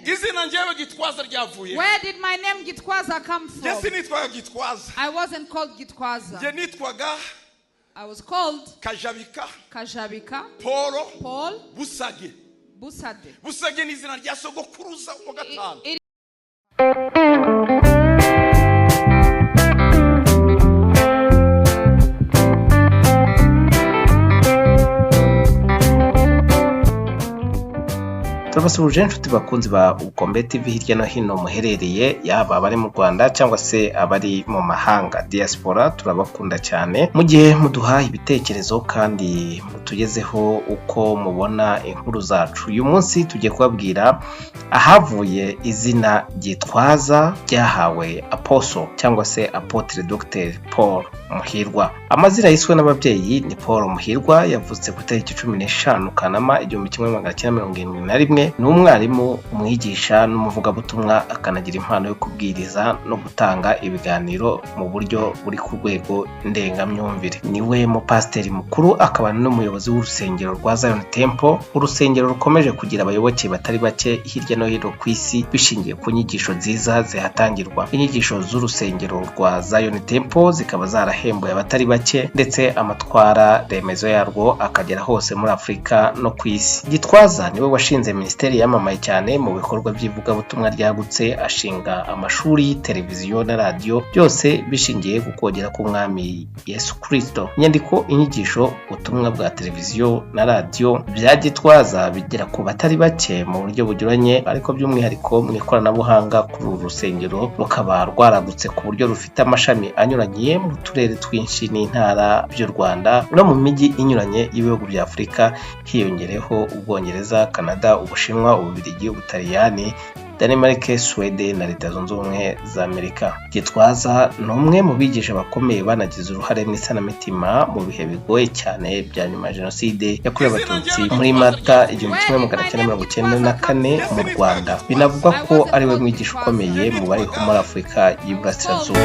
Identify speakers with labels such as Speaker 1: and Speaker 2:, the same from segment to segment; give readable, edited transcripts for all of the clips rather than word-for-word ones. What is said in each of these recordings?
Speaker 1: Izina njyewe Gitwaza ryavuye?
Speaker 2: Where did my name Gitwaza come
Speaker 1: Njye
Speaker 2: from?
Speaker 1: sinitwaga Gitwaza.
Speaker 2: I wasn't called Gitwaza.
Speaker 1: Njye nitwaga
Speaker 2: I was called
Speaker 1: Kajabika
Speaker 2: Kajabika
Speaker 1: Paul
Speaker 2: Paul
Speaker 1: Busage.
Speaker 2: Busade.
Speaker 1: Busage ni izina rya sogokuruza wa gatanu.
Speaker 2: It
Speaker 3: Turabasuhuje, inshuti bakunzi ba Ubukombe TV hirya no hino muherereye, yaba abari mu Rwanda cyangwa se abari mu mahanga, diaspora. Turabakunda cyane mu gihe muduha ibitekerezo kandi mutugezeho uko mubona inkuru zacu. Uyu munsi tugiye kubabwira ahavuye izina Gitwaza ryahawe Apostle cyangwa se Apôtre Dr Paul Muhirwa. Amazina yiswe n'ababyeyi ni Paul Muhirwa. Yavutse ku itariki 15 Kanama 1971. Ni umwarimu, umwigisha n'umuvugabutumwa, akanagira impano yo kubwiriza no gutanga ibiganiro mu buryo buri ku rwego ndengamyumvire. Niwe mupasiteri mukuru akaba n'umuyobozi w'urusengero rwa Zion Temple, urusengero rukomeje kugira abayoboke batari bake hirya no hino ku isi bishingiye ku nyigisho nziza zihatangirwa. Inyigisho z'urusengero rwa Zion Temple zikaba zarahembuye abatari bake, ndetse amatwara remezo yarwo akagera hose muri Afurika no ku isi. Gitwaza niwe washinze minisiteri yamamaye cyane mu bikorwa by'ivugabutumwa ryagutse, ashinga amashuri, televiziyo na radiyo, byose bishingiye ku kogera k'Umwami Yesu Kirisito. Inyandiko, inyigisho, ubutumwa bwa televiziyo na radiyo bya Gitwaza bigera ku batari bake mu buryo bunyuranye, ariko by'umwihariko mu ikoranabuhanga. Kuri uru rusengero rukaba rwaragutse ku buryo rufite amashami anyuranye mu turere twinshi n'intara by'u Rwanda no mu mijyi inyuranye y'ibihugu bya Afurika, hiyongereho Ubwongereza, Canada, Ubushinwa, Ububiligi, Ubutaliyani, Denmark, Suwede na Leta Zunze Ubumwe za Amerika. Gitwaza ni umwe mu bigisha bakomeye banagize uruhare mu isanamitima mu bihe bigoye cyane bya nyuma ya Jenoside yakorewe Abatutsi muri Mata 1994 mu Rwanda. Binavugwa ko ari we mwigisha ukomeye mu bariho muri Afurika y'Iburasirazuba.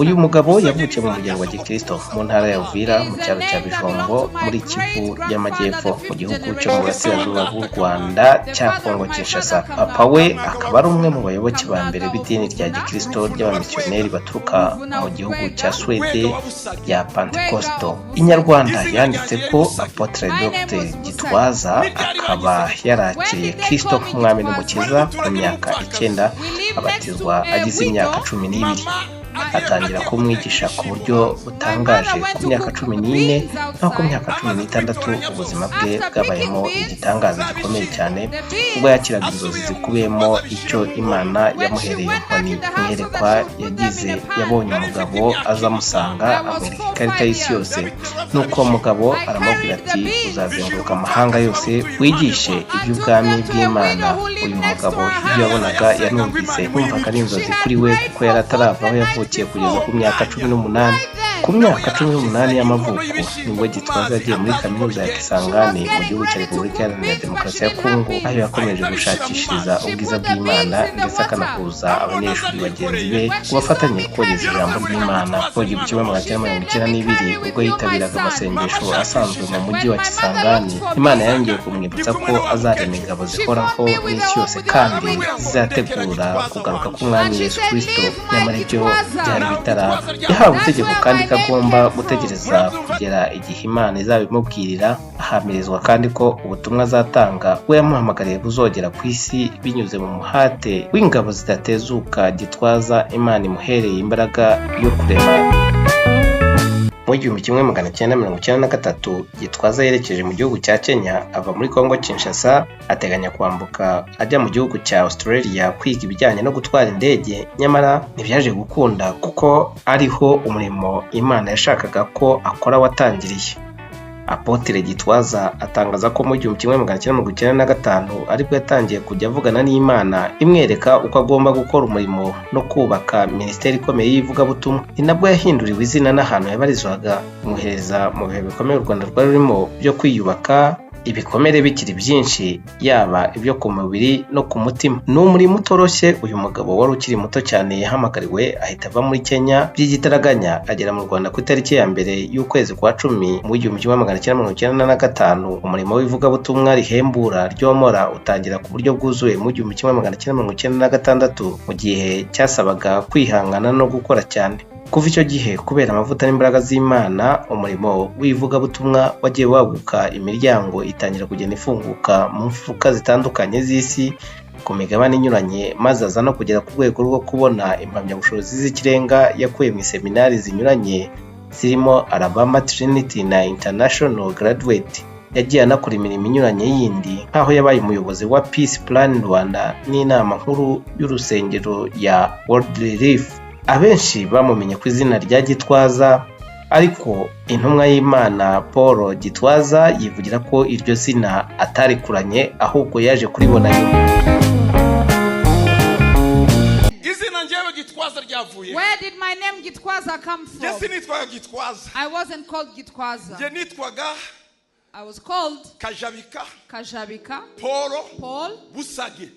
Speaker 3: Uyu mugabo yavukiye mu muryango wa gikristo mu ntara ya Uvira, mu cyaro cya Bijombo, muri Kivu y'Amajyepfo, mu gihugu cyo mu burasirazuba bw'u Rwanda cya Kongo Kinshasa. Papa we akaba ari umwe mu bayoboke ba mbere b'idini rya gikristo ry'abamisiyoneri baturuka mu gihugu cya Suwede rya Pantekosto. Inyarwanda yanditse ko Apôtre Dr Gitwaza akaba yarakiriye Kristo nk'umwami n'umukiza ku myaka 9, abatizwa agize imyaka 12, atangira kumwigisha ku buryo butangaje ku myaka 14, naho ku myaka 16 ubuzima bwe bwabayemo igitangaza gikomeye cyane ubwo yakiraga inzozi zikubiyemo icyo Imana yamuhereye inkoni. Mu iyerekwa yagize, yabonye umugabo aza amusanga, amwereka ikarita y'isi yose, nuko uwo mugabo aramubwira ati: "Uzazenguruka amahanga yose wigishe iby'ubwami bw'Imana." Uyu mugabo ibyo yabonaga yanumvise yumvaga ari inzozi kuri we, kuko yari atarava aho yavukiye kugeza ku myaka 18. Ku myaka 18 y'amavuko nibwo Gitwaza yagiye muri Kaminuza ya Kisangani mu gihugu cya Repubulika Iharanira Demokarasi ya Kongo, aho yakomeje gushakishiriza ubwiza bw'Imana, ndetse akanahuza abanyeshuri bagenzi be ngo bafatanye kogeza ijambo ry'Imana. Mu 1992, ubwo yitabiraga amasengesho asanzwe mu mujyi wa Kisangani, Imana yongeye kumwibutsa ko azarema ingabo zihoraho n'isi yose kandi zizategura kugaruka k'Umwami Yesu Kirisito. Nyamara ibyo byari bitaraba. Yahawe itegeko kandi ko agomba gutegereza kugera igihe Imana izabimubwirira. Ahamirizwa kandi ko ubutumwa azatanga we yamuhamagariye buzogera ku isi binyuze mu muhate w'ingabo zidatezuka Gitwaza Imana imuhereye imbaraga yo kurema. Mu 1993, Gitwaza yerekeje mu gihugu cya Kenya ava muri Congo Kinshasa, ateganya kwambuka ajya mu gihugu cya Australia kwiga ibijyanye no gutwara indege. Nyamara ntibyaje gukunda, kuko ariho umurimo Imana yashakaga ko akora watangiriye. Apôtre Gitwaza atangaza ko mu 1995 aribwo yatangiye kujya avugana n'Imana, imwereka uko agomba gukora umurimo no kubaka minisiteri ikomeye y'ivugabutumwa. Ni nabwo yahinduriwe izina n'ahantu yabarizwaga, imwohereza mu bihe bikomeye u Rwanda rwari rurimo byo kwiyubaka. Ibikomere bikiri byinshi, yaba ibyo ku mubiri no ku mutima. Ni umurimo utoroshye uyu mugabo wari ukiri muto cyane yahamagariwe, ahita ava muri Kenya by'igitaraganya, agera mu Rwanda ku itariki ya 1 y'ukwezi kwa 10 mu 1995. Umurimo w'ivugabutumwa rihembura ryomora utangira ku buryo bwuzuye mu 1996, mu gihe cyasabaga kwihangana no gukora cyane. Kuva icyo gihe, kubera amavuta n'imbaraga z'Imana, umurimo w'ivugabutumwa wagiye waguka, imiryango itangira kugenda ifunguka mu mfuruka zitandukanye z'isi, ku migabane inyuranye, maze aza no kugera ku rwego rwo kubona impamyabushobozi z'ikirenga yakuye mu iseminari zinyuranye zirimo Alabama Trinity na International Graduate. Yagiye anakora imirimo inyuranye yindi, nk'aho yabaye umuyobozi wa Peace Plan Rwanda n'inama nkuru y'urusengero ya World Relief. Abenshi bamumenye ku izina rya Gitwaza, ariko intumwa y'Imana Paul Gitwaza yivugira ko iryo zina atarikuranye, ahubwo yaje kuribona nyuma.
Speaker 1: Izina njyewe Gitwaza ryavuye
Speaker 2: Where did my name Gitwaza come
Speaker 1: Njye
Speaker 2: from?
Speaker 1: sinitwaga Gitwaza.
Speaker 2: I wasn't called Gitwaza.
Speaker 1: Njye nitwaga
Speaker 2: I was called
Speaker 1: Kajabika
Speaker 2: Kajabika
Speaker 1: Paul
Speaker 2: Paul
Speaker 1: Busage.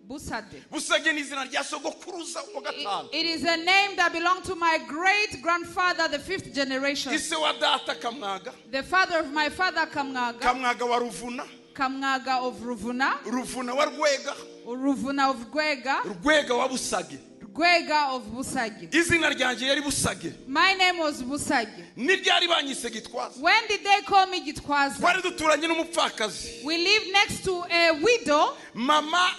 Speaker 2: Busade.
Speaker 1: Busage ni izina rya sogokuruza wa gatanu.
Speaker 2: It is a name that belonged to my great grandfather, the fifth generation.
Speaker 1: Ise wa data Kamwaga.
Speaker 2: The father of my father, Kamwaga.
Speaker 1: Kamwaga wa Ruvuna.
Speaker 2: Kamwaga of Ruvuna.
Speaker 1: Ruvuna wa Rwega.
Speaker 2: Ruvuna of Rwega.
Speaker 1: Rwega wa Busage.
Speaker 2: Rwega of Busage.
Speaker 1: Izina ryanjye yari Busage.
Speaker 2: My name was Busage.
Speaker 1: Ni ryari banyise Gitwaza?
Speaker 2: When did they call me Gitwaza?
Speaker 1: Twari duturanye n'umupfakazi.
Speaker 2: We lived next to a widow.
Speaker 1: Mama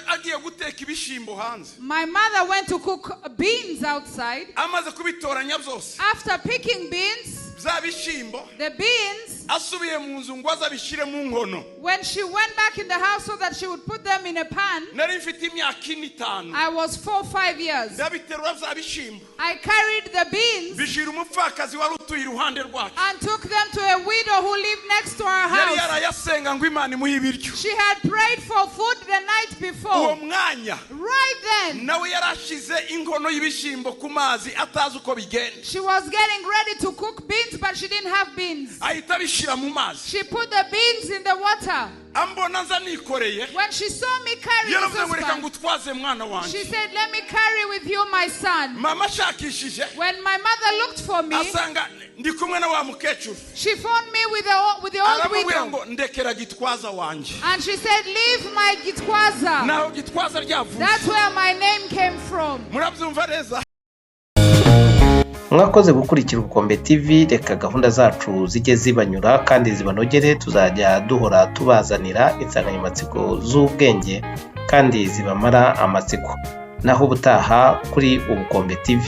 Speaker 1: agiye guteka ibishyimbo hanze.
Speaker 2: My mother went to cook beans outside.
Speaker 1: Amaze kubitoranya byose,
Speaker 2: After picking beans,
Speaker 1: bya bishyimbo,
Speaker 2: the beans,
Speaker 1: asubiye mu nzu ngo aze abishyire mu nkono,
Speaker 2: when she went back in the house so that she would put them in a pan,
Speaker 1: nari mfite imyaka 4, 5.
Speaker 2: I was 4 or 5 years.
Speaker 1: Ndabiterura bya bishyimbo,
Speaker 2: I carried the beans
Speaker 1: bishyira umupfakazi wari utuye iruhande rwacu.
Speaker 2: And took them to a widow who lived next to our
Speaker 1: Yari
Speaker 2: house.
Speaker 1: yarayasenga ngo Imana imuhe ibiryo.
Speaker 2: She had prayed for food the night
Speaker 1: Uwo
Speaker 2: before.
Speaker 1: mwanya,
Speaker 2: Right then,
Speaker 1: nawe yarashize inkono y'ibishyimbo ku mazi, atazi uko bigenda.
Speaker 2: She was getting ready to cook beans, but she didn't have beans.
Speaker 1: Ahita abishyira mu mazi.
Speaker 2: She put the beans in the water.
Speaker 1: Ambona nza nikoreye,
Speaker 2: When she saw me carry the
Speaker 1: yaravuze ngo reka
Speaker 2: saucepan,
Speaker 1: ngutwaze mwana wanjye.
Speaker 2: she said, "Let me carry with you, my son."
Speaker 1: Mama ashakishije,
Speaker 2: When my mother looked for me,
Speaker 1: asanga ndi kumwe na wa mukecuru.
Speaker 2: She found me with the old
Speaker 1: Aramubwira
Speaker 2: widow.
Speaker 1: ngo ndekera Gitwaza wanjye.
Speaker 2: And she said, "Leave my Gitwaza."
Speaker 1: Naho Gitwaza ryavuye.
Speaker 2: That's where my name came from.
Speaker 1: Murabyumva neza.
Speaker 3: Mwakoze gukurikira Ubukombe TV. Reka gahunda zacu zijye zibanyura kandi zibanogere. Tuzajya duhora tubazanira insanganyamatsiko z'ubwenge kandi zibamara amatsiko. Naho ubutaha kuri Ubukombe TV.